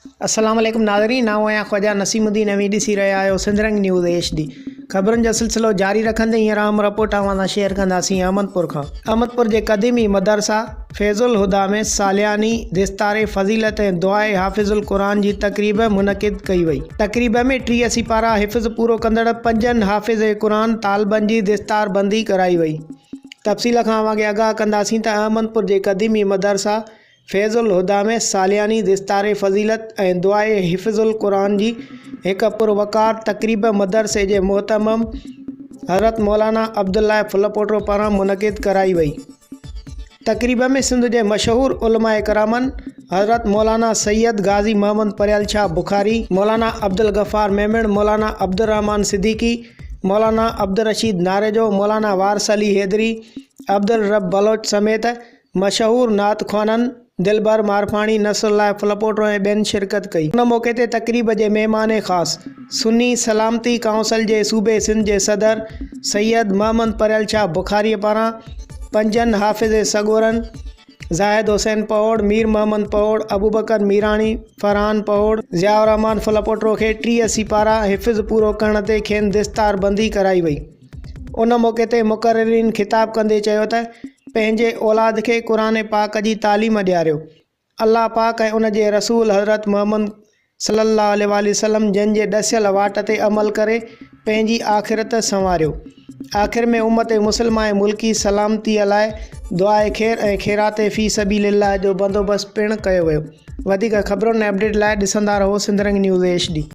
السلام عليڪم ناظرين آئون آهيان خواجه نسيم الدين اوهين ڏسي رهيا آهيو Sindh Rang news H D خبرن جو سلسلو جاري رکندي هينئر اهم رپورٽ اوهان سان شيئر ڪنداسين احمدپور کان احمدپور جي قديمي مدرسه فيض الهديٰ ۾ سالياني دستار فضيلت ۽ دعاء حافظ القرآن جي تقريب منعقد ڪئي وئي تقريب ۾ 30 سيپارا حفظ پورو ڪندڙ پنجن حافظ قرآن طالبن جي دستار بندي ڪرائي وئي تفصيل کان اوهان کي آگاهه ڪنداسين ته احمدپور جي قديمي مدرسه فيض الهديٰ ۾ سالياني دستار فضيلت ۽ دعاء حفظ القرآن جي هڪ پروقار تقريب مدرسي جي مهتمم حضرت مولانا عبدالله ڦلپوٽو پاران منعقد ڪرائي وئي. تقريب ۾ سنڌ جي مشهور علماء ڪرامن حضرت مولانا سيد غازي محمد پريل شاهه بخاري، مولانا عبدالغفار ميمڻ، مولانا عبدالرحمان صديقي، مولانا عبدالرشيد ناريجو، مولانا وارث علي حيدري، عبدالرب بلوچ سميت مشهور نعت خوانن دلبر مارفاڻي، نصرالله ڦلپوٽو ۽ ٻين شرڪت ڪئي. ان موقعي تي تقريب جي مهمان خاص سني سلامتي ڪائونسل جي صوبي سنڌ جي صدر سيد محمد پريل شاهه بخاري پاران پنجن حافظ سڳورن زاهد حسين پهوڙ، مير محمد پهوڙ، ابوبڪر ميراڻي، فرحان پهوڙ، ضياء الرحمان ڦلپوٽو کي 30 سيپارا حفظ پورو ڪرڻ تي کين دستار بندي ڪرائي وئي. ان موقعي تي مقررين خطاب ڪندي چيو ته پنهنجي اولاد کي قرآن پاڪ جي تعليم ڏياريو، الله پاڪ ۽ ان جي رسول حضرت محمد صلي الله عليه واٰله وسلم جن جي ڏسيل واٽ تي عمل ڪري پنهنجي آخرت سنواريو. آخر ۾ امت مسلمه ۽ ملڪي سلامتي لاء دعاء خير ۽ خيرات في سبيل الله جو بندوبست پڻ ڪيو ويو. وڌيڪ خبرن ۽ اپڊيٽ لاء ڏسندا رهو Sindh Rang news H D.